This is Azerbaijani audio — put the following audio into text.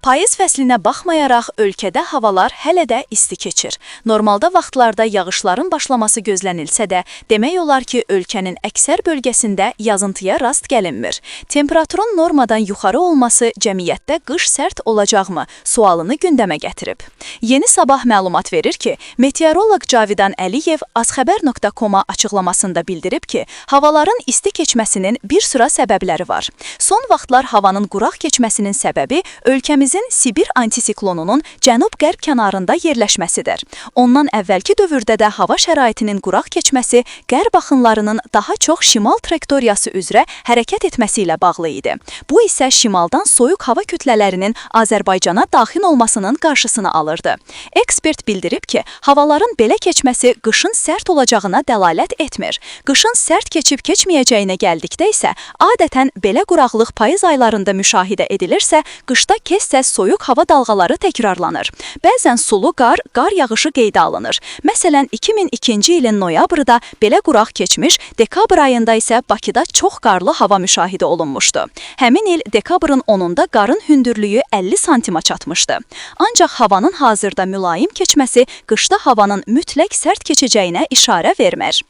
Payız fəslinə baxmayaraq ölkədə havalar hələ də isti keçir. Normalda vaxtlarda yağışların başlaması gözlənilsə də, demək olar ki, ölkənin əksər bölgəsində yazıntıya rast gəlinmir. Temperaturun normadan yuxarı olması cəmiyyətdə qış sərt olacaqmı sualını gündəmə gətirib. Yeni Sabah məlumat verir ki, meteoroloq Cavidan Əliyev azxəbər.com-a açıqlamasında bildirib ki, havaların isti keçməsinin bir sıra səbəbləri var. Son vaxtlar havanın quraq keçməsinin səbəbi ölkəmizin Sibir antisiklonunun cənub-qərb kənarında yerləşməsidir. Ondan əvvəlki dövrdə də hava şəraitinin quraq keçməsi qərb axınlarının daha çox şimal trayektoriyası üzrə hərəkət etməsi ilə bağlı idi. Bu isə şimaldan soyuq hava kütlələrinin Azərbaycana daxil olmasının qarşısını alırdı. Ekspert bildirib ki, havaların belə keçməsi qışın sərt olacağına dəlalət etmir. Qışın sərt keçib keçməyəcəyinə gəldikdə isə adətən belə quraqlıq payız aylarında müşahidə edilirsə, qışda tez-tez soyuq hava dalğaları təkrarlanır. Bəzən sulu qar, qar yağışı qeydə alınır. Məsələn, 2002-ci ilin noyabrında belə quraq keçmiş, dekabr ayında isə Bakıda çox qarlı hava müşahidə olunmuşdu. Həmin il dekabrın 10-unda qarın hündürlüyü 50 santima çatmışdı. Ancaq havanın hazırda mülayim keçməsi qışda havanın mütləq sərt keçəcəyinə işarə vermir.